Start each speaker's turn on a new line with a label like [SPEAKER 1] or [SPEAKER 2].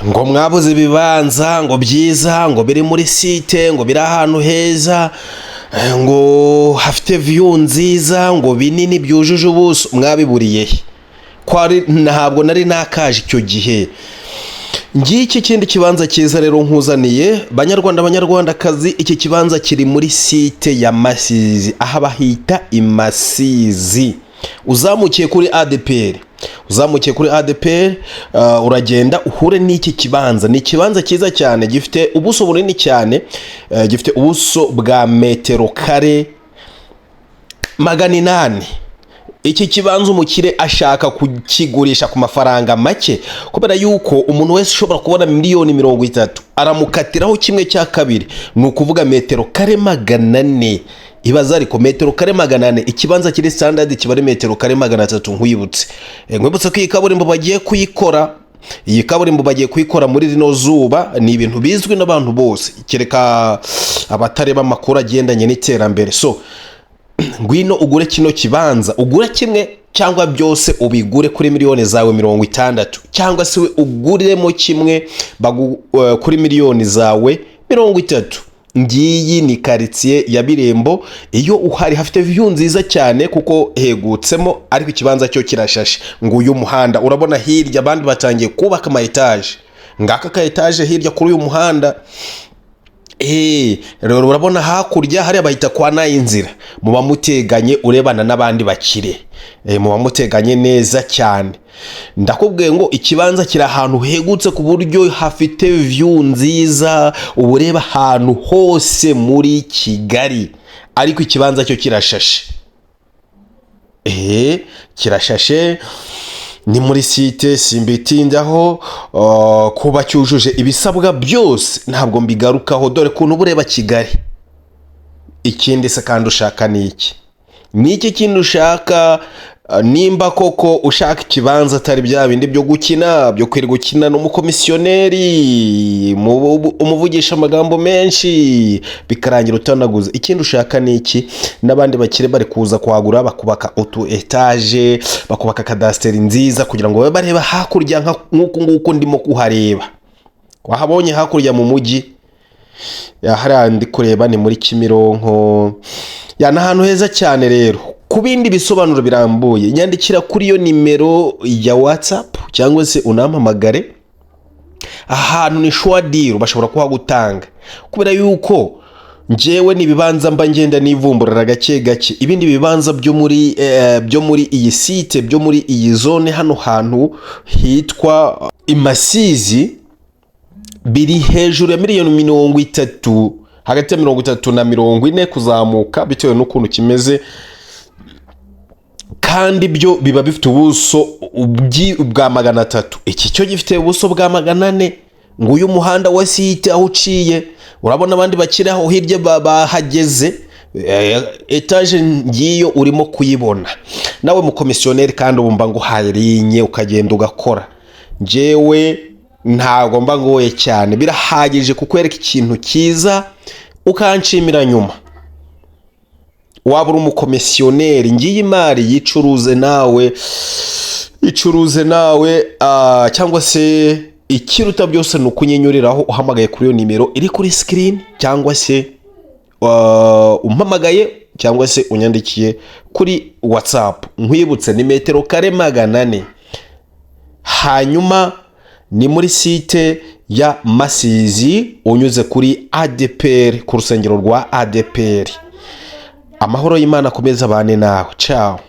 [SPEAKER 1] Ngo mwabuze ibibanza ngo byiza, ngo biri muri site, ngo biri ahantu heza, ngo hafite view nziza, ngo binini byujuje ubuso, mwabiburiye he? Ko ntabwo nari nakaje icyo gihe. Ngiki kindi kibanza cyiza rero nkuzaniye, Banyarwanda, Banyarwandakazi. Iki kibanza kiri muri site ya Masizi, aha bahita i Masizi. Uzamukiye kuri ADPR, uzamukiye kuri ADPR, uragenda uhure n'iki kibanza. Ni ikibanza cyiza cyane, gifite ubuso bunini cyane, gifite ubuso bwa metero kare 800. Iki kibanza umukire ashaka kukigurisha ku mafaranga make, kubera yuko umuntu wese ushobora kubona miliyoni 30 aramukatiraho kimwe cya kabiri, ni ukuvuga metero kare 400. Ibaza ariko, metero kare 400! Ikibanza kiri standard kiba ari metero kare 300. Nkwibutse ko iyi kaburimbo bagiye kuyikora, iyi kaburimbo bagiye kuyikora muri rino zuba. Ni ibintu bizwi n'abantu bose, kereka abatareba amakuru agendanye n'iterambere. So ngwino ugure kino kibanza, ugure kimwe cyangwa byose, ubigure kuri miliyoni zawe 60, cyangwa se uguremo kimwe kuri miliyoni zawe 30. Ngiyi ni karitsiye ya Birembo. Iyo uhari hafite view nziza cyane kuko hegutsemo, ariko ikibanza cyo kirashashe. Nguyu umuhanda, urabona hirya abandi batangiye kubaka ama etaje. Ngaka ka etaje hirya kuri uyu muhanda. Rero urabona hakurya hariya bahita kwa Nayinzira. Muba muteganye, urebana n'abandi bakire, muba muteganye neza cyane. Ndakubwiye ngo ikibanza kiri ahantu hegutse ku buryo hafite view nziza, uba ureba ahantu hose muri Kigali, ariko ikibanza cyo kirashashe. Kirashashe, ni muri site, simbitindaho. Kuba cyujuje ibisabwa byose ntabwo mbigarukaho. Dore ukuntu uba ureba Kigali. Ikindi se kandi ushaka ni iki? Ni iki kindi ushaka? Nimba koko ushaka ikibanza atari bya bindi byo gukina, byo kwirirwa ukina n'umukomisiyoneri, umuvugisha amagambo menshi bikarangira utanaguze, ikindi ushaka ni iki? N'abandi bakire bari kuza kuhagura, bakubaka utu etaje, bakubaka kadasiteri nziza kugira ngo babe bareba hakurya nk'uku nguku ndimo kuhareba. Wahabonye hakurya mu mujyi? Ya, hariya ndi kureba ni muri Kimironko. Ya, ni ahantu heza cyane. Rero ku bindi bisobanuro birambuye, nyandikira kuri iyo nimero ya WhatsApp cyangwa se unampamagare. Ahantu ni sure deal, bashobora kuhagutanga, kubera yuko njyewe n'ibibanza mba ngenda nivumburira gake gake. Ibindi bibanza byo muri iyi site, byo muri iyi zone, hano hantu hitwa Imasizi, biri hejuru ya miliyoni 30, hagati ya 30 na 40 kuzamuka, bitewe n'ukuntu kimeze, kandi byo biba bifite ubuso bwa 300. Iki cyo gifite ubuso bwa 400. Nguyu umuhanda wa site aho uciye, urabona abandi bakiri aho hirya bahageze. Etaje ngiyo urimo kuyibona. Nawe mukomisiyoneri kandi ubu mba nguhaye rinye, ukagenda ugakora. Njyewe ntabwo mba ngoye cyane, birahagije kukwereka ikintu cyiza ukanshimira nyuma. Waba uri umukomisiyoneri, ngiyi imari, yicuruze nawe, icuruze nawe, cyangwa se ikiruta byose ni ukunyenyuriraho uhamagaye kuri iyo nimero iri kuri screen, cyangwa se umpamagaye, cyangwa se unyandikiye kuri WhatsApp. Nkwibutse, ni metero kare 400, hanyuma ni muri site ya Masizi, unyuze kuri ADPR, ku rusengero rwa ADPR. Amahoro y'Imana akomeze abane nawe. Ciao.